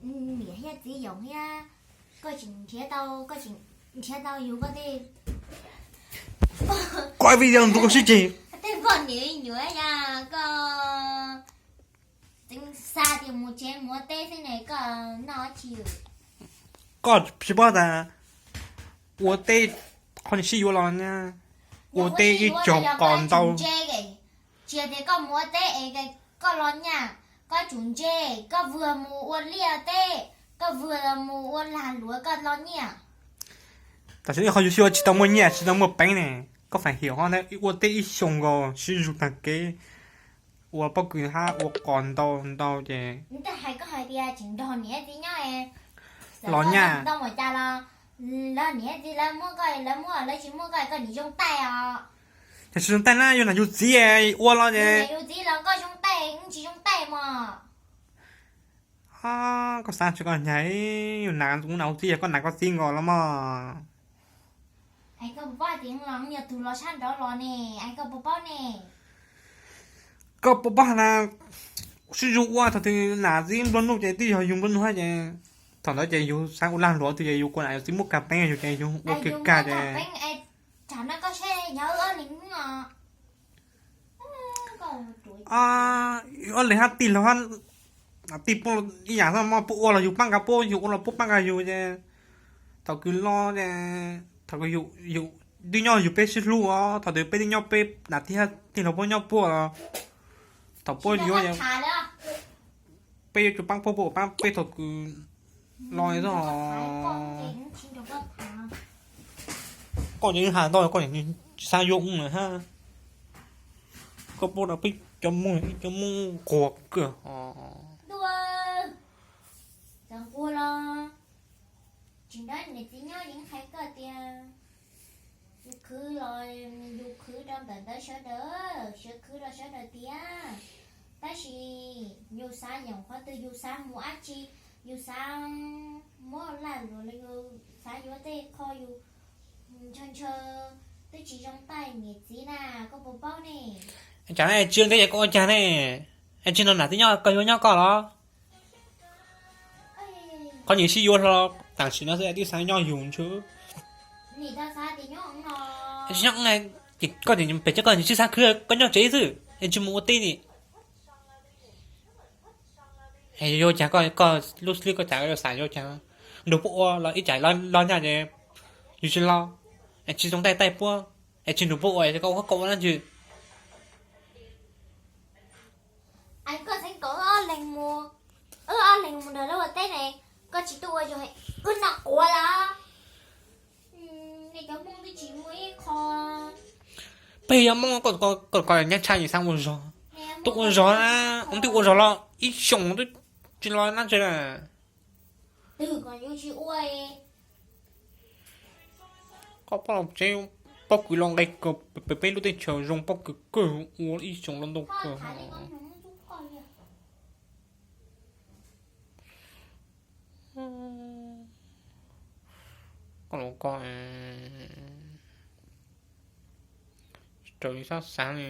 Niam thiab txiv yoom thiab, koj tseem nrhiav tau, koj tseem nrhiav tau yus koj tej, koj ib video ntxuav koj sib ceg, tej poj niam nyuam yog koj tseem xav tias mus tsev mus ua teb xwb ne, koj noj tsis, koj tsis paub tas ua teb qhov niam sib yuav los na, ua teb ib co qos ntau. Tsis tias koj mus ua teb es koj los nyaj, koj tsum ntse, koj vwg mus ua liaj teb, koj vwg mus ua lag luam koj los nyiaj. Tam sim no qhov yus sib yuav tsis tau muaj nyiaj tsis tau muaj peev ne, koj feem hwm ho ua teb ib xyoos nkaus sib zug tag kev, ua pob kws hab ua qos ntau ntau ces, hais koj hais tias tseem nrog niam txiv nyob, los nyaj, tau mus cas los, lawv niam txiv lawv muab koj, lawv muab lawv tsis muab koj, koj nim zoo taij os. Yog tsis zoo taij na yus nam yus txiv ua los ces, yus txiv los koj zoo taij, tsis zoo taij mos. Koj xav tsis koj nyag, yus nam, kuv nam kuv txiv yog koj nam koj txiv nkaus los mog. Koj puas paub tias los yog tus los sab nraud los ne, koj puas paub ne? Koj puas paub na, sib zug ua thaum twg nam txiv nplua nuj ces twb yog yus nplua nuj hab ces, thaum ntawd ces yus xav ua lag luam twg ces yus kua nam yus txiv muab kag peeb yus ces yus ua kag kag ces, ob leeg hab tig los, tig puab ib yam xwb mog, puab ua los yus paab nqa puab, yus ua los puab paab nqa yus ces, thaum kws los ces, thaum kws yus twb nyob yus peb sib hlub os, thaum twg peb twb nyob peb nam tij hab tig los puab nyob puab los, thaum puab yuav, peb yuav tsum paab puab, puab paab peb thaum kws los xwb os. Koj ces has ntau koj tsis xav yuav ub lawm hab. Koj paub rau peb cov Hmoob, ib cov Hmoob nquag kawg os. Txawm nquag los tsis nrog niam txiv nyob yeej hais koj tias yus khwv los yus khwv rau ntawm ntawd sawv daws, sawv khwv rau sawv daws tiag. Tab sis yus xav yoom qhov twg, yus xav mus dab tsi, yus xav muab laj luam los yus xav yuav tej qho yus ntshaw ntshaw twb tsis zoo taij niam txiv na, koj puas paub ne? Cas tsis zoo taij koj ua cas ne? Es tsis nrog nam txiv nyob koj yuav nyob koj los? Qhov nyias sib yuav hlo tam sim no xwb twb xav nyob yus ntshe. Tsis nyob, koj pem cov koj tsis xav khwv koj nyob tsev xwb es tsis mus ua teb li. Yuav cas koj, koj lub hlwb koj cas yuav xav yuav cas? Nrug puab ua los ib tsam los nyaj ces yus tsis los, es tsis zoo taij taij puab, es tsis nrug puab ua es koj ua koj ua dab tsi? Koj txheeb kom wb ob leeg mus, wb ob leeg mus nrog lawv ua teb ne, koj tsis tuaj ua zog, wb noj quav lawm. Nej cov Hmoob twb tsis muaj ib qho. Peb yuav Hmoob, koj, koj nyab tshaj yus xav ua zog, tuaj ua zog na, twb ua zog los ib xyoos twb tsis los dab tsi na. Koj poj los tsev, pob kws los nqe kawg, peb lub teb chaws zoo pob kws kawg, ua ib xyoos los ntau kawg. Koj los koj, raws li sab xav li,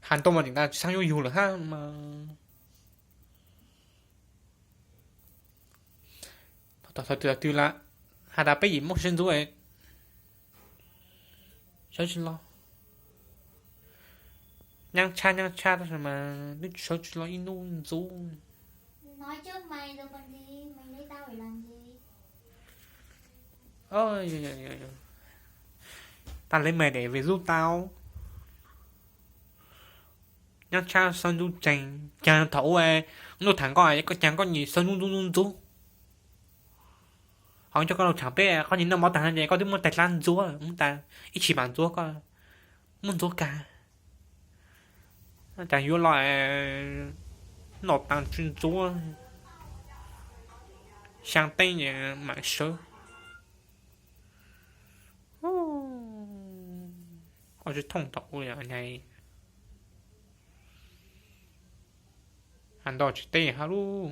has ntau mas tseem tas tsis xav yuav yus lawm hab mas. Thaum twg twg los has tas peb yim Hmoob sib ntxub, sawv tsis los. Nyab tshaj nyab tshaj tab sis mas twb sawv tsis los ib hnub ntxub. Tas lawv mas để về giúp tao. Nyab tshaj xawb ntxub tsees, cas thaum ub ntuj tham koj, koj cas koj nyiam xawb ntxub ntxub ntxub ntxub. Ho coj koj los tham peb, koj nyiam noj mov tag no ces koj twb muab tais hlab ntxuav, muab tais ib tshim mam ntxuav koj, muab ntxuav kag. Cas yuav los noj tas tsis ntxuav, xyaa teeb mam sawv. Koj tsis thooj thaum ub li nyab. Has ntau tsis teb hab lub.